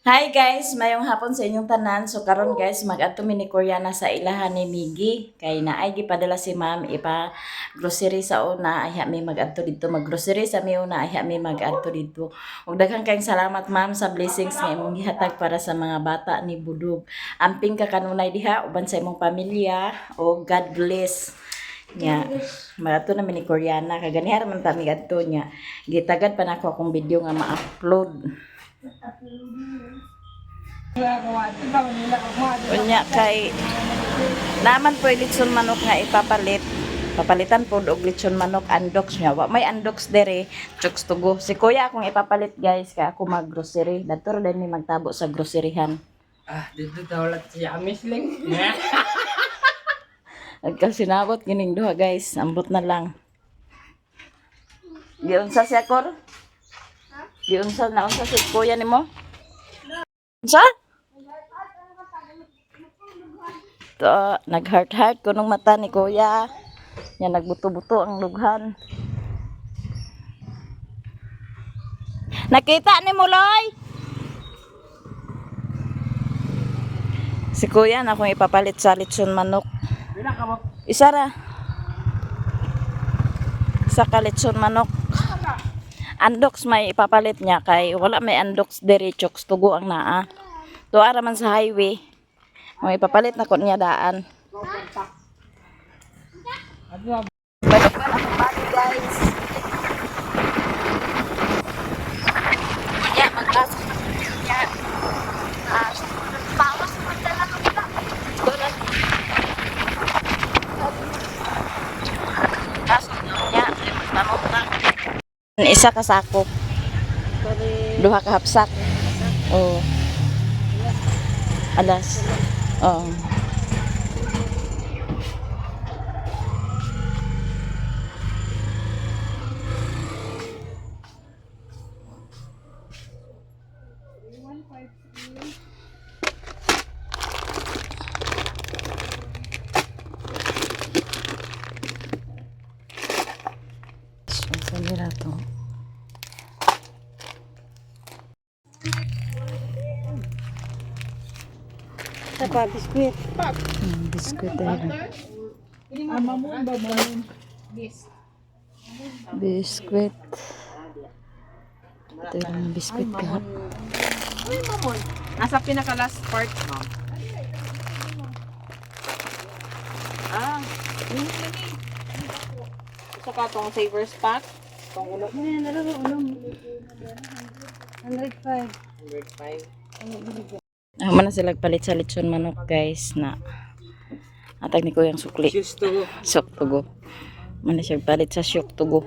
Hi guys, mayong hapon sa inyong tanan. So karon guys, mag-adto mi ni Koreana sa ilahan ni Miggy. Kay naay gipadala si ma'am ipa grocery sa una, ayha mi mag-adto didto, mag-grocery sa mi una, ayha mi mag-adto didto. Ug daghan kayong salamat, ma'am, sa blessings nga imong gihatag para sa mga bata ni Budog. Amping ka kanunay diha uban sa imong pamilya o God bless. Nya, mag-adto na mi ni Koreana kaganiha ra man ta mi adto nya. Gitagad pa nako akong video nga ma-upload. Unya kay naman po litson manok nga ipapalit. Papalitan po og litson manok andox niya. Wa may andox dere, chooks to go. Si kuya akong ipapalit guys, kay ako mag-grocery. Dadto ra din mi magtabo sa groceryhan. Ah, dito tawlat si Amisling. Nagkasinabot gining duha guys, ambot na lang. Giunsa siya kor? Giunsa na unsa si kuya nimo? Unsa? To, nag-heart-heart ko nung mata ni kuya. Yan, nagbuto-buto ang lughan. Nakita ni Muloy? Si kuya na akong ipapalit sa litson manok. Bila ka mo? Isa ra. Isa ka litson manok. Andox may ipapalit niya kay wala may andox diri, chooks tugo ang naa. Tuwa ra man sa highway. May ipapalit na ko niya daan. Balik pa akong bali guys. Ya, magpasok na niya. Bawas mo dala ka. Pasok niya, magtanong na. Isa ka sako. Duha ka hapsak. Oo. Alas. Oo. So, nila to. Saka biskuit. Biskuit ayun. Ah, mamon ba mamon? Biskuit. Ito yung mga biskuit ka. Nasa pinaka last part, ma'am. Ah, yun yun eh. Gusto ka tong savers pack? Tong ulo. Ano na lang ulo? 105. 105. Ako man na sila palit sa lechon manok guys na atag ni Kuyang sukli. Choose to. Sok tugo. Man na siya palit sa syok tugo.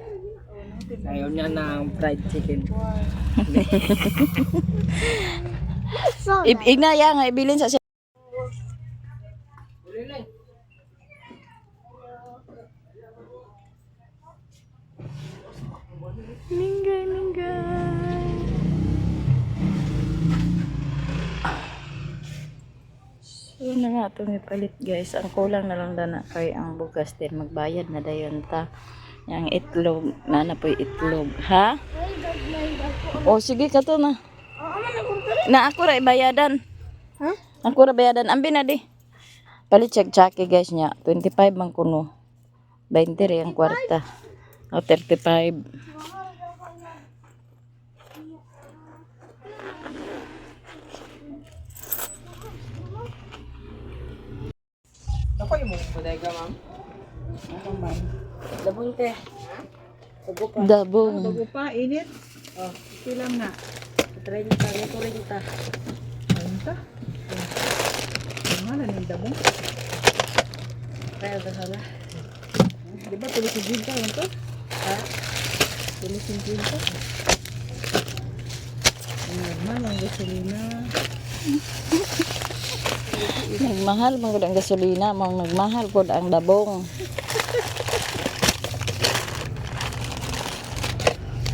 Ayaw niya ng fried chicken. Ignaya nga ibilin sa siya. Minggay, minggay. So na nga ito may palit guys. Ang kulang na lang dana kay ang bugas din. Magbayad na dayon ta. Yang itlog. Na po'y itlog. Ha? O sige ka to na. Na ako ra ibayadan. Ha? Ako ra bayadan. Ambi na di. Palit siya tsaki guys niya. 25 man kuno. 20 rin ang kwarta. O 35. Ako yung mong bodega, ma'am. Dabong te. Bago pa. Dabong. Bago pa, init. Oh, okay lang na. 30, 30. 30? Ang na ng dabong. Kaya ba sala? Di ba tuloy si Jinta yun to? Ha? Tuloy si Jinta? Ang normal, ang gasolina. Nagmahal man gud ang gasolina, mong nagmahal gud ang dabong.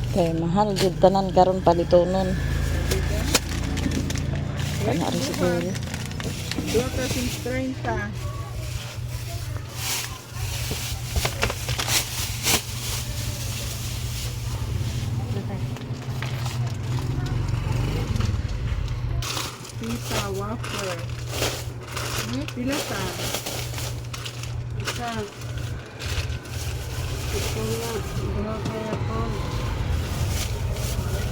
Kay mahal gud tanan karon palitonon. Kana rin siguro. Dua ka 30. Pizza, wafer. Pila ta? Isa. Ito na. Duha kaya ko.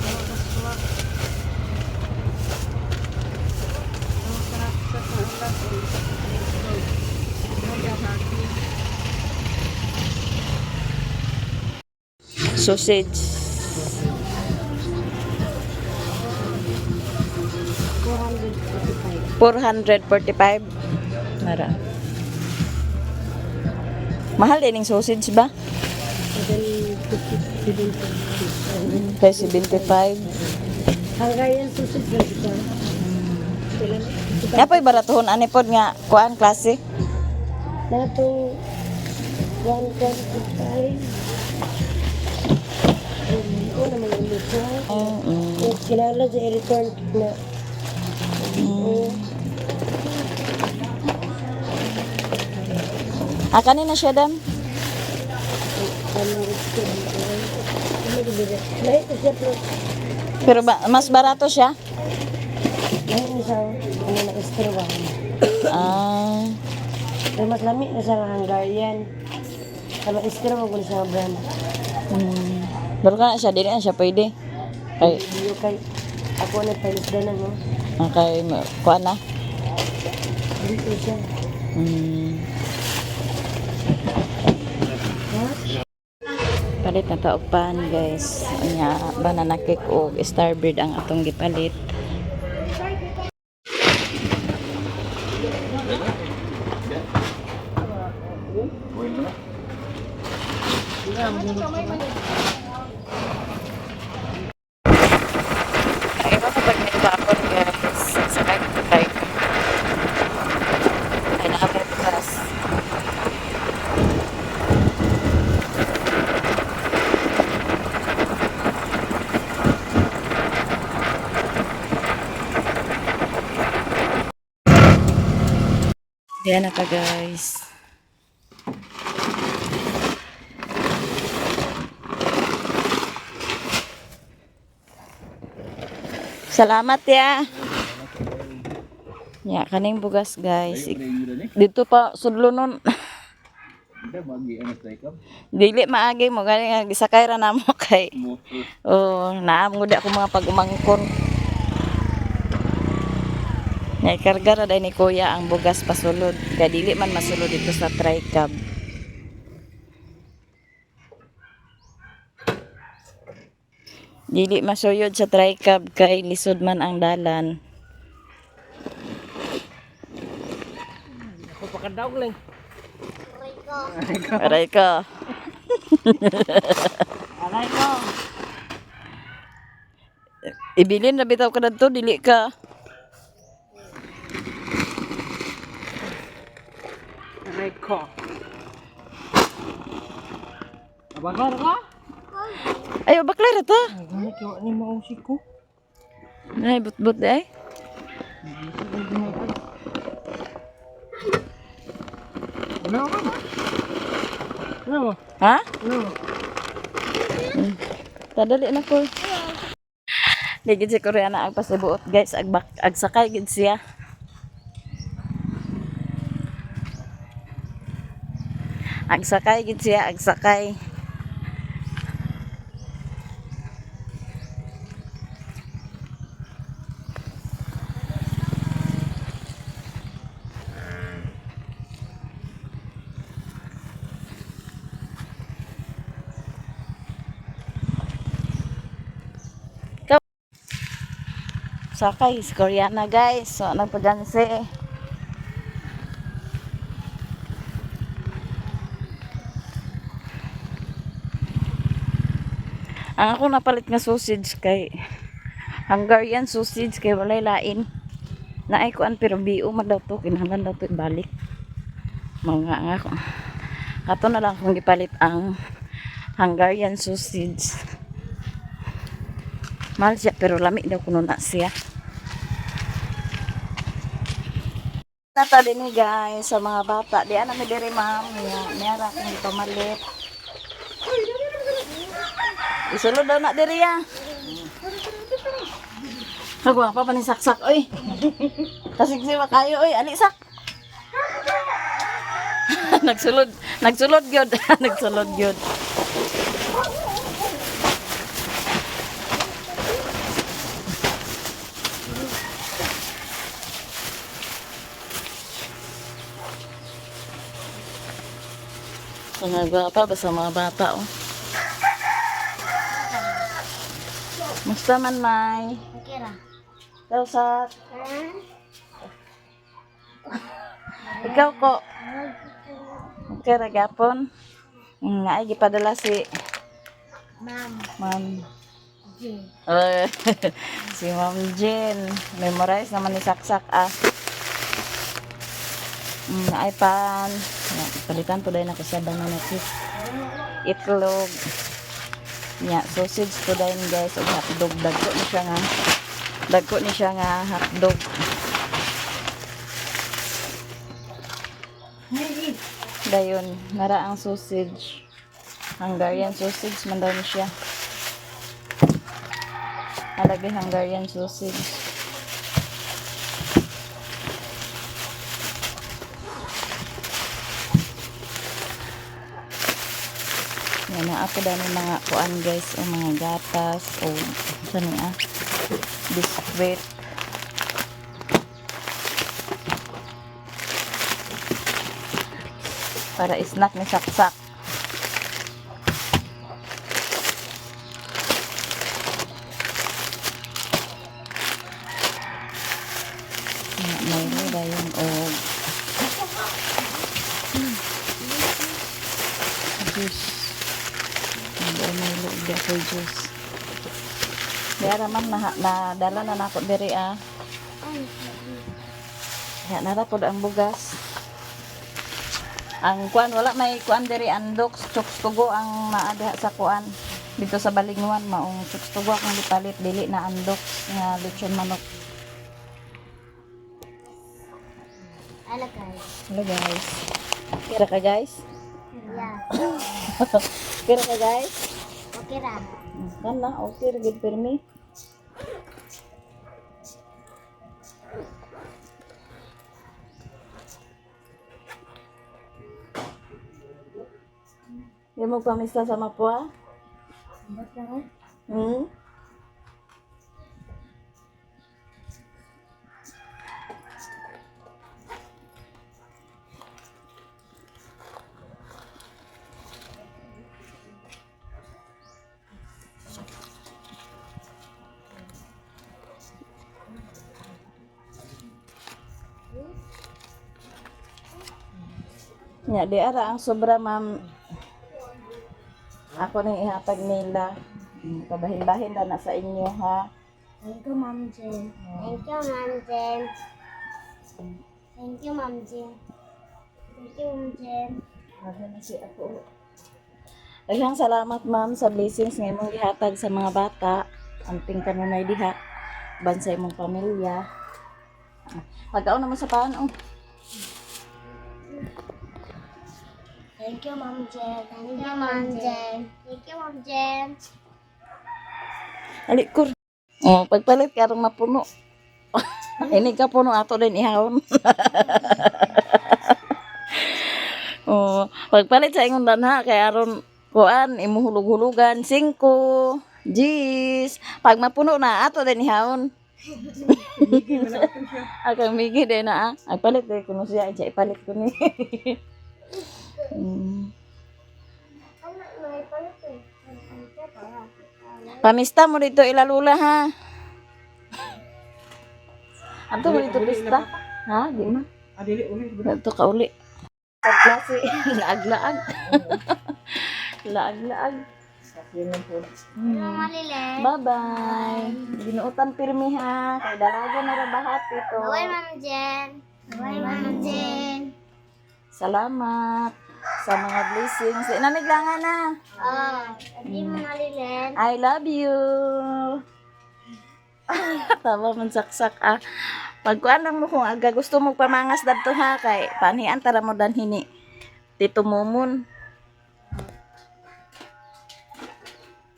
Duha ka suwak. Duha ka sa kaulat. Isa ka itlog. Duha ka haki. Sausage. 445. 445. Nara. Mahal din yung sausage ba? 750. Kay 75. Hungarian sausage lang siya. Kailan? Napoy baratuhon ani pod nga kuan klase. Na itong 125. Oo naman yung misa. Kinala sa i-return na. Oo. Ah, kanina siya dam. Ano gusto ko? Ano gibigay? Lahi ko siya pero Pero ba, mas barato siya? lahi na siya ano na extra ba? Ah, Pero mas lami na siya nga Hungarian. Tama extra mo kung siya nga brand. Pero kana siya dili na siya pwede. Kay Iyo kay ako na pailisda na no. kay kuan na. Dito siya. Palit na ta og pan, guys. Unya banana cake og starbread ang atong gipalit. Ay, iba kapag may bakon, guys. Sakay ko tayo. Ay, nakabukas. Diyan na ka, guys. Salamat ya. Ya, kaning bugas, guys. Dito pa sudlo nun. Dili maagi mo gani nga gisakay ra namo kay. Oh, naam gud ako mga pag-umangkon. Naikarga ra day ni kuya ang bugas pasulod. Kay dili man masulod dito sa tricab. Dili masuyod sa tricab kay lisod man ang dalan. Ako pakadaog lang. Aray ko. Aray ko. Ibilin na bitaw ka dadto dili ka. Aray ko. Abakar ka? Ayo bakla ra ta. Ay, gani kiwa ni mausik ko. Ay but-but ay. Ano ka? Ano mo? Ha? Ano mo? Tadali na ko. Di gid si Koreana ang pasibuot guys, ag bak ag sakay gid siya. Ag sakay gid siya, ag sakay. Sakay si Koreana guys. So nagpaganse. Ang ako napalit nga sausage kay Hungarian sausage kay walay lain. Naay kuan pero bio man daw to kinahanglan daw to ibalik. Mga nga ako. Ato na lang kung gipalit ang Hungarian sausage. Mahal siya pero lami daw kuno na siya. Nata din ni guys sa mga bata. Di ana mi diri ma'am. Niya niya ra kung pamalit. Isulod daw na diri ya. Kagwapa pa ni Saksak, oy. Kasiksi kayo, oy. Ali, Sak. Nagsulod. Nagsulod gyud. Nagsulod gyud. Mga gwapa ba sa mga bata, oh. Musta man, May? Okay ra. Ikaw, Sak. Ikaw ko. Okay, ra gapon. Ay, gipadala si Ma'am Ma'am. Jen. Si Ma'am Jen. Memorize naman ni Saksak, ah. Ay, pan. Yan, palitan po dahil ako sa banana cake. Itlog. Nya, sausage po dahil guys. O hotdog. Dagko ni siya nga. Dagko ni siya nga hotdog. Dayon, nara ang sausage. Hungarian sausage man daw ni siya. Alagi Hungarian sausage. Yan na ako dami mga kuan guys o mga gatas o saan ni ah biskwit. Para snack ni Saksak. Yan, may dayon o juice. Ang may luog di ako juice. Dara man na, na dala na nako diri ah. Ya nara pod ang bugas. Ang kuan wala may kuan diri andox chokes tugo ang naa diha sa kuan dito sa Balinguan maong chokes tugo akong gipalit dili na andox nga lechon manok. Hello guys. Hello guys. Kira ka guys? Yeah. Kira ka guys? Okay ra. Kana okay ra gid pirmi. Di mo pamista sa Mapua? Hmm? Nya di ara ang sobra ma'am. Ako nang ihatag nila. Kabahin-bahin na na sa inyo ha. Thank you, Ma'am Jen. Thank you, Ma'am Jen. Thank you, Ma'am Jen. Thank you, Ma'am Jen. Daghang salamat ma'am sa blessings nga imong gihatag sa mga bata. Anting kanunay diha bansay imong pamilya. Pagkaon naman sa paan oh. Thank you, Ma'am Jen. Thank you, Ma'am Jen. Thank you, Ma'am Jen. Alikor. Oh, pagpalit karong mapuno. Ini ka puno ato din ihawon. Oh, pagpalit sa ingon danha kay aron kuan imuhulog-hulugan 5 Jis. Pag mapuno na ato din ihawon. Akang migi din na ah. Ang palit din kuno siya siya ipalit ko ni. Ano, may palit eh. Pamista mo dito ilalula ha. Anto mo dito pista? Ha, di ma. Ah, dili, uli. Dito ka uli. Pagklase, laag-laag. Laag-laag. Yun lang po. Mama Lilet. Bye-bye. Ginuotan pirmi ha. Kay dalaga na ra bahat ito. Bye, Ma'am Jen. Bye, Ma'am Jen. Salamat sa mga blessings. Inamiglangan na. Oh, hindi mo Lilet. I love you. Tawa man saksak ah. Pagkuan lang mo kung aga gusto mo pamangas dadto ha kay panian tara mo danhin ni Tito Momon.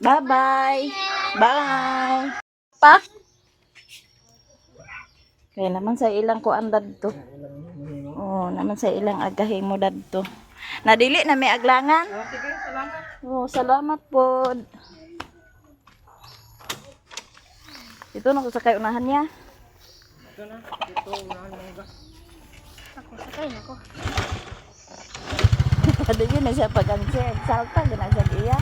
Bye-bye. Bye. Pa. Kaya naman sa ilang kuan dadto. Oh, naman sa ilang agahimo dadto. Nadili na may aglangan. Oh, sige, salamat. Oh, salamat po. Ito na ko sa kay unahan niya. Ito na. Ito, unahan mo ba? Ako, sakay na ko. Pwede yun na siya pag-ansi. Salta, ginasag iya.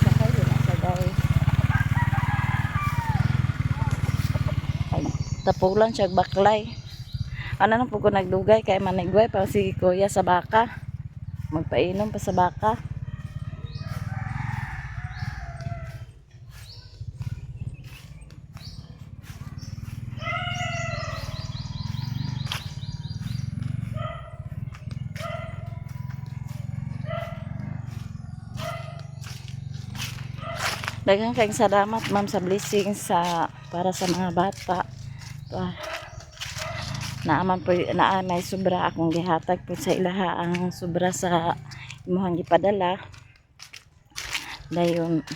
Sakay yun na siya, guys. Ay, tapulan siya baklay. Ano na po ko nagdugay kay manigway pa si kuya sa baka. Magpainom pa sa baka. Daghang kayong salamat ma'am sa blessing sa para sa mga bata. Ah, naaman po naa may sobra akong gihatag po sa ilaha ang sobra sa imuhang gipadala. Dayon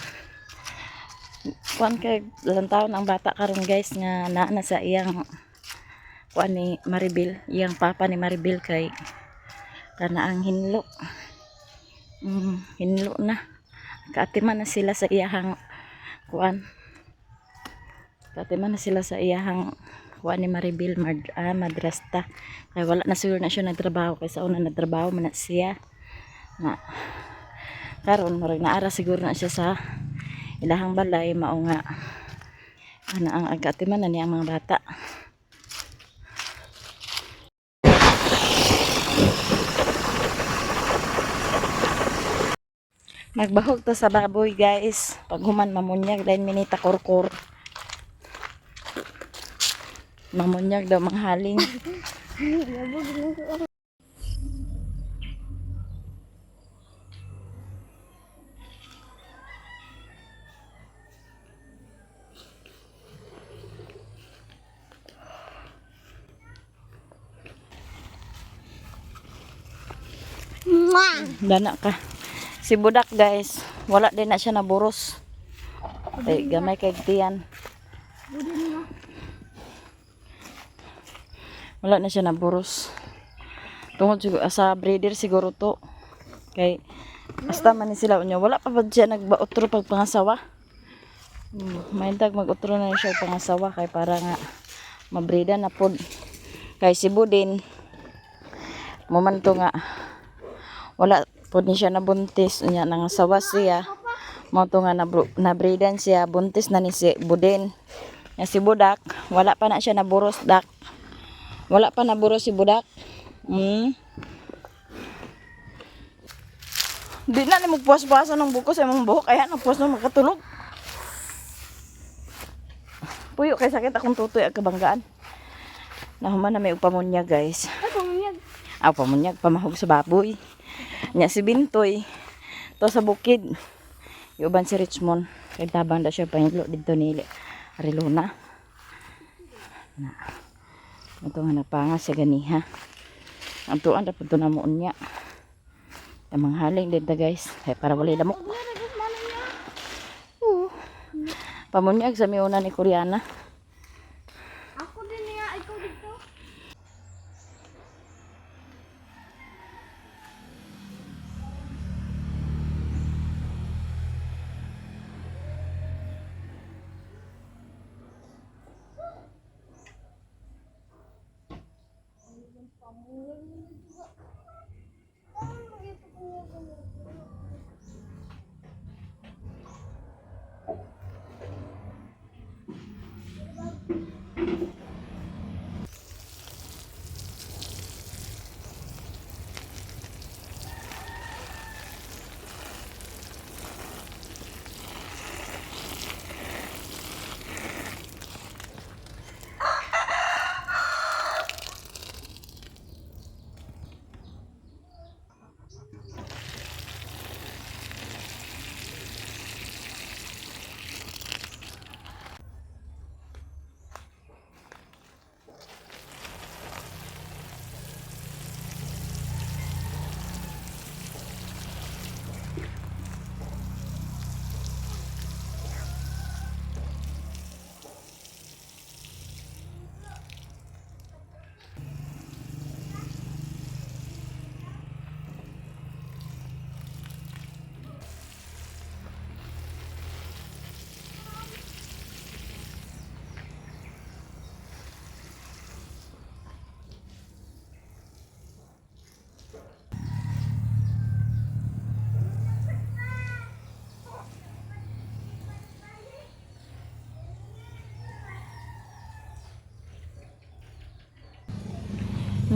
kuan kay ilang taon ang bata karon guys nga naa na sa iyang kuan ni Maribel, iyang papa ni Maribel kay kana ang hinlo. Hinlo na. Kaatiman na sila sa iyahang kuan. Kaatiman na sila sa iyahang kuan ni Maribel madrasta. Kay wala na siguro na siya nagtrabaho kay sa una nagtrabaho man na siya. Na karon murag naara siguro na siya sa ilahang balay mao nga ana ang agatiman na niya ang mga bata. Magbahog to sa baboy guys. Pag human mamunyag dahil minita kurkur. Mamunyag daw manghaling. Mwah! Dana ka. Si Budak guys, wala din na siya naburos. Ay, gamay kay tiyan. Wala na siya naburos. Tungod siguro sa breeder siguro to. Kay hasta man ni sila unya wala pa ba siya nagbautro pag pangasawa. Mahintag mag-utro na siya og pangasawa kay para nga mabrida na pod. Kay si Budin mo man to nga wala pod ni siya nabuntis unya nangasawa siya mao to nga nabridan siya, buntis na ni si Budin. Nga si Budak wala pa na siya naburos dak, wala pa naburos si Budak. Di na ni magpuas-puasan ng buko sa imong buhok kaya nagpuas na makatulog. Puyo kay sakit akong tutoy ag kabanggaan. Nahuman na may upamunya guys. Ay, pamunyag. Aw, pamunyag, pamahog sa baboy. Nya si Bintoy. To sa bukid. Yuban si Richmond. Kay tabang da siya pangilo didto ni Ariluna. Na. Ito nga nagpanga siya ganiha. Ang tuan dapat to na mo unya. Ang manghaling dito guys. Kay para walay lamok. Oo. Pamunyag sa miuna ni Koreana. Ako din niya, ikaw dito.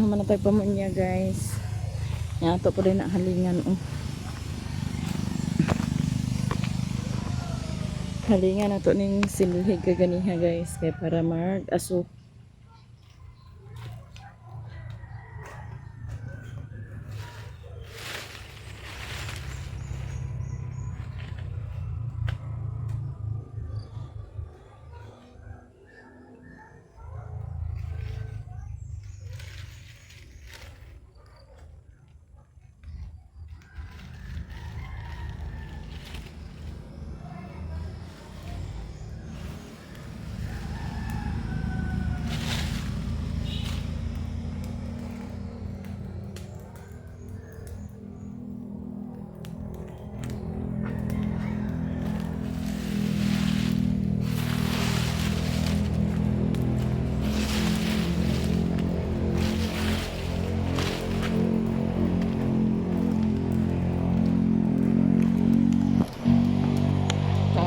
Naman na tayo pamunya, guys. Yan, ato po din ang halingan. Oh. Halingan na to ning silhig kaganiha, guys. Kaya para mag aso.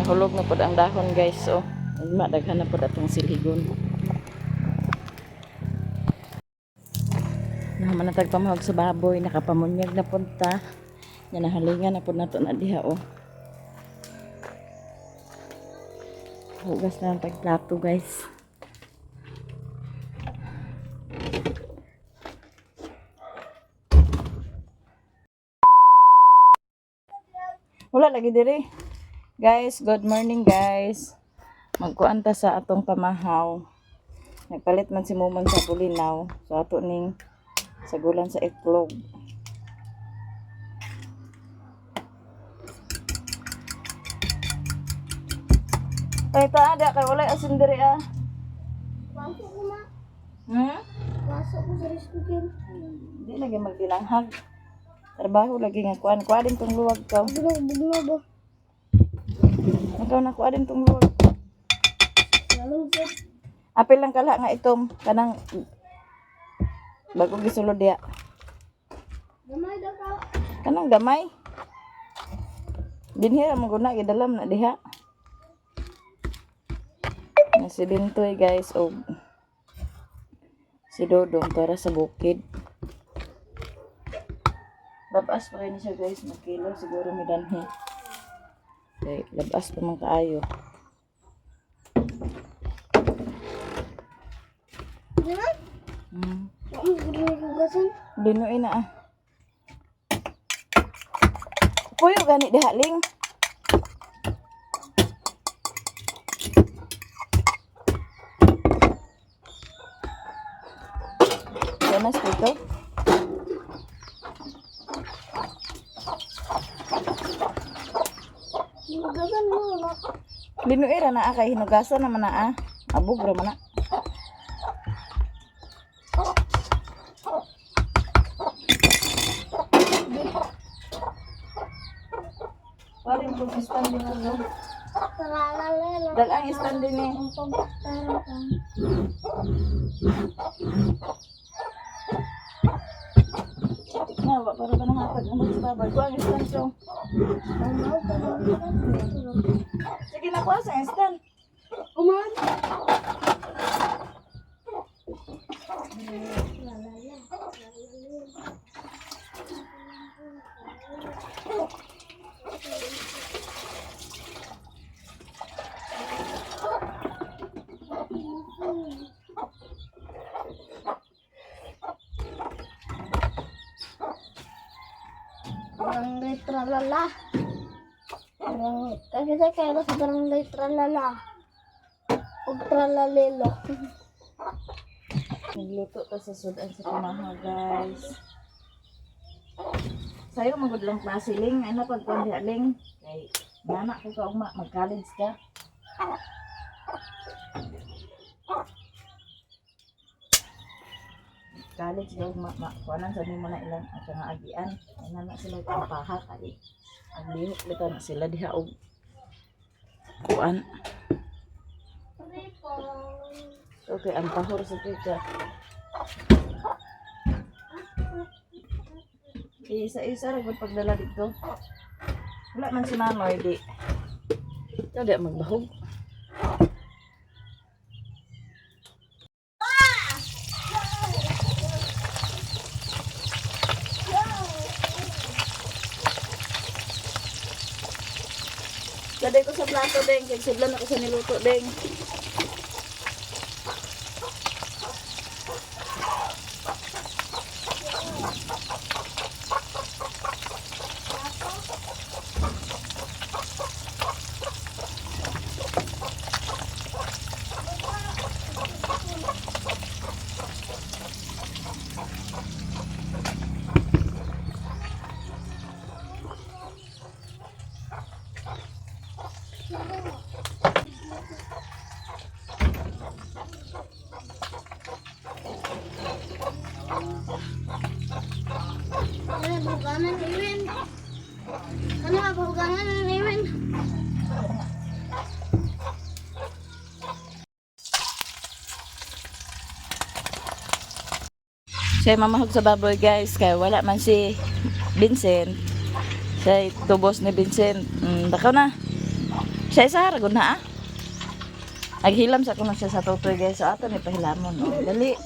Nahulog na pod ang dahon, guys. Oh, ugma daghan na pod atong silhigon. Naman na tagpamahog sa baboy, nakapamunyag na pod ta. Nya nahalingan na pod nato na diha, oh. Hugas na ang tagplato, guys. Wala lagi diri. Guys, good morning, guys. Magkuan ta sa atong pamahaw. Nagpalit man si Mumon sa Pulinaw. So ato ning sagulan sa itlog. Ay ta ada kay walay asin diri ah. Pasok ko, ma. Hmm? Pasok ko sa rice cooker. Di lagi magtilanghag. Trabaho lagi nga kuan kuan din tong luwag ka. Bugno, bugno ba? Ikaw na kuan din tong luwag. Lalong po. Apil lang kala nga itom kanang bago gisulod diya. Gamay daw ka. Kanang gamay. Dinhi ra man guna gidalam na diha. Na si Bintoy, guys, og si Dodong para sa bukid. Labas pa rin siya, guys, magkilo siguro mi danhi. Okay, labas pa man kaayo. Gamay? Ang gulo hugasan. Binuin na ah. Puyo gani diha, Ling. Ganas dito. Hugasan mo, ma. Binuin ra na ah, kay hinugasan naman na ah. Abog ra man na. Parin kong stand din ano. Tralalala. Dalang stand din eh. Na, wa para ba nanghatag ang mga babag. Kuha ang stand so. Sige na, kuha sa stand. Uman. Barangay Tralala. Barangay. Kasi kaya sa Barangay Tralala. Ug Tralalelo. Nagluto ta sa sudan sa pamahaw, guys. Sayo magud lang klase, Ling. Ano pagkuan diha, Ling? Kay nana ko ka ugma mag-college ka. College ka ugma ma kuanan sa nimo na ilang at nga agian. Ay nana sila ang paha kay ang lihok bitaw na sila diha og kuan. Okay, ang pahor sa tika. Isa-isa ra gud pagdala dito. Wala man si Manoy di. Ito di magbahog. plato, Deng. Kay sudlan ako sa niluto, Deng. Ano bukanan iwin? Ano bukanan iwin? Siya mamahog sa baboy, guys. Kaya wala man si Vincent. Siya tubos ni Vincent. Dakaw na. Siya isa haragon na ah. Naghilam sa kuno siya sa tutoy, guys. So ato ni pahilamon. Oh, dali.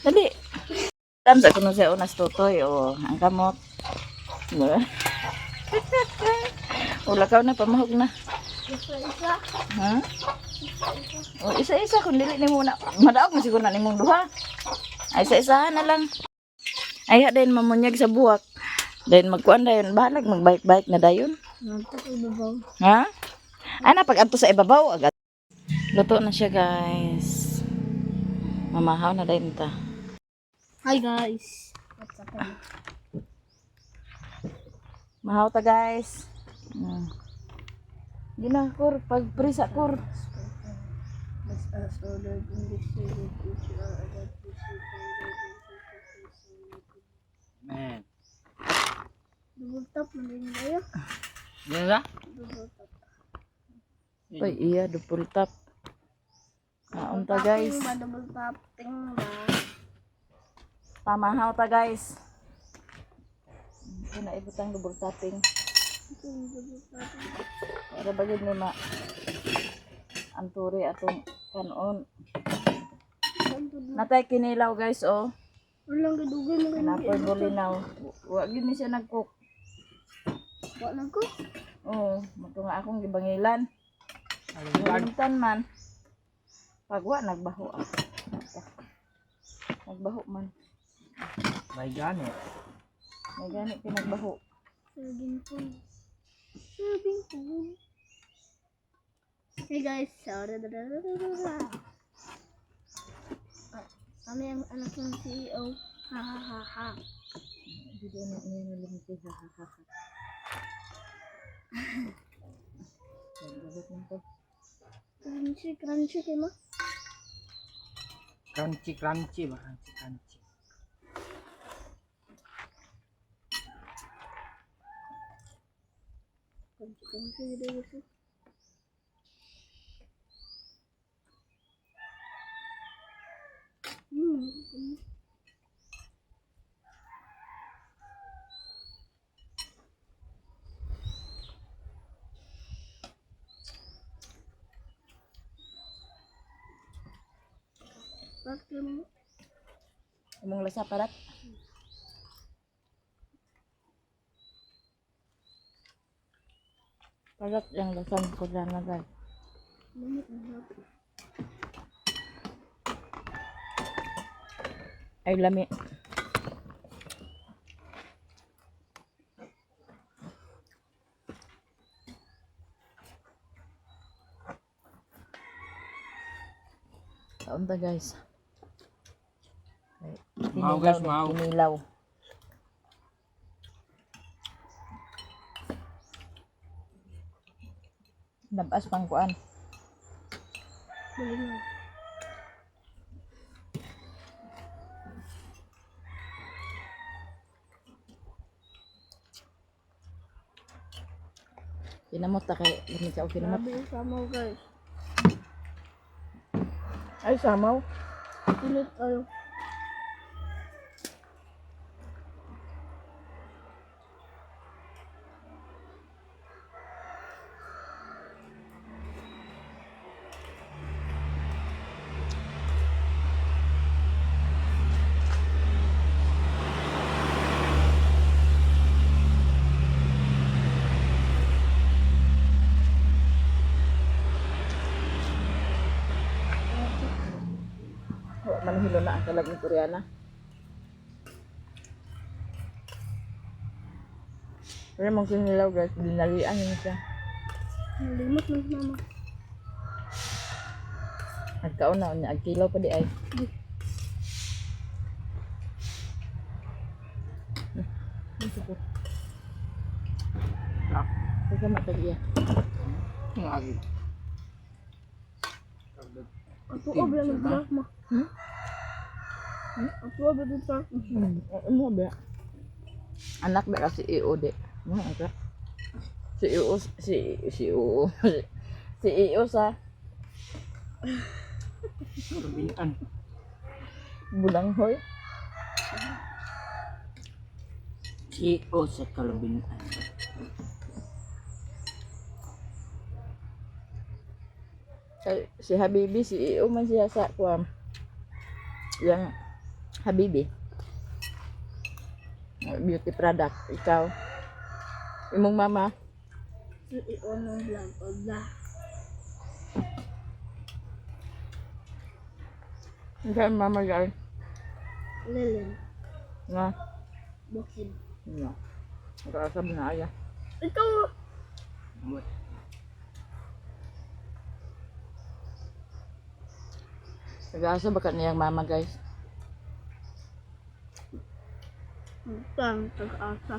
Dali. Hilam sa kuno siya unas tutoy. Oh, ang kamot. Wala. Ula ka na pamahog na. Isa-isa. Ha? O, isa-isa kung dili nimo na madaog man siguro na nimong duha. Ay isa-isahan na lang. Ay ha din mamunyag sa buwak. Then magkuan dayon bahalag magbike-bike na dayon. Nagto ko ibabaw. Ha? Ana pag adto sa ibabaw agad. Luto na siya, guys. Mamahaw na dayon ta. Hi guys. What's up? Mahaw ta, guys. Gina kur pag prisa kur. Let us order in this series which are about to see. Man. Double tap man din tayo. Yan na? Double tap. Uy, iya double tap. Kaon ta, guys. Tapping ba? Double tapping ba? Pamahaw ta, guys. Ito na ibutang double tapping. Double tapping. Para ba yun ni ma anturi atong kanon. Natay kinilaw, guys, oh. Walang gadugay mo Napoy bulinaw. Wa gyud ni siya nag-cook. Wala ko. Oo, mato nga akong gibangilan. Malimtan man. Pagwa nagbaho ah. Nagbaho man. May gani. May gani pinagbaho. Serving pool. Serving pool. Hey guys, sorry. Kami ang anak ng CEO. Ha ha ha ha. Hindi na niya nalimti ha ha ha. Ha. Nagbaho man to. Crunchy, crunchy kayo mo? Crunchy, crunchy ba? Crunchy, crunchy. Crunchy, crunchy gito gusto. Bakit mo? Imong lasa parat. Parat yung lasang ko na, guys. Lumit na ako. Ay lami. Kaon ta, guys. Ay, Mahaw, guys, kinilaw na, mahaw. kinilaw. Nabas pang kuan. Balik na. Kinamot ta kay lami ka og kinamot. Grabe yung samaw guys. Ay samaw. Init kayo. Manhilo na ang kalag ni Koreana. Pero mong kinilaw guys, dinalian yun siya. Nalimot man si mama. Nagkaon na niya, agkilaw pa di ay. Ikaw matag iya. Ang agi. Ato obra ng vlog mo. Hmm? Ato obra ng vlog. Ano ba? Anak ba kasi EO di? Ano ka? Si EO si si EO si EO sa Rubian. Bulanghoy. CEO sa Kalabinaan. Kay si Habibi si EO man siya sa kuam. Yang Habibi. Beauty product ikaw. Imong mama. Si Iono vlog obra. Ikaw ang mama guys. Lilin. Nga. Bukid. Nga. Nakaasab na aya. Ikaw. Amot. Nag-aasa ba ka niyang mama guys? Butang tag-asa.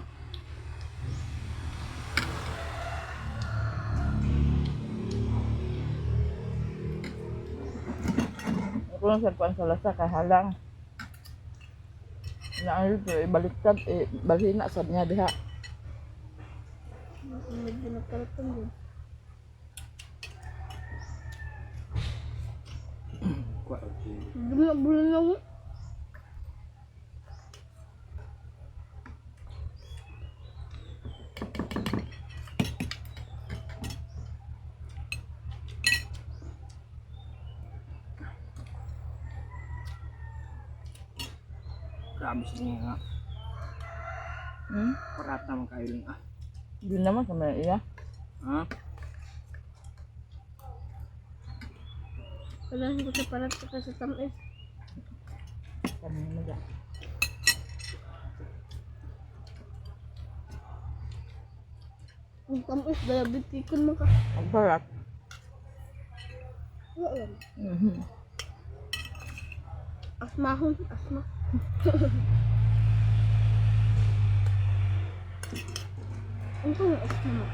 Ako lang sa kuan sa lasa kay halang. Na ang ito, ibaliktad, eh, balhin na sad niya diha. Medyo nagkaroon din. Kwa okay. Bulan na mo. Grabe siya niya nga. Hmm? Parata man kayo lang ah. Di naman sa mga iya. Ha? Wala ko sa parat ka sa tamis. Kami mo dyan. Ang tamis, diabetikon mo ka. Ang barat. Wala lang. Mhm. Asmahon, asma. Ang tong asma.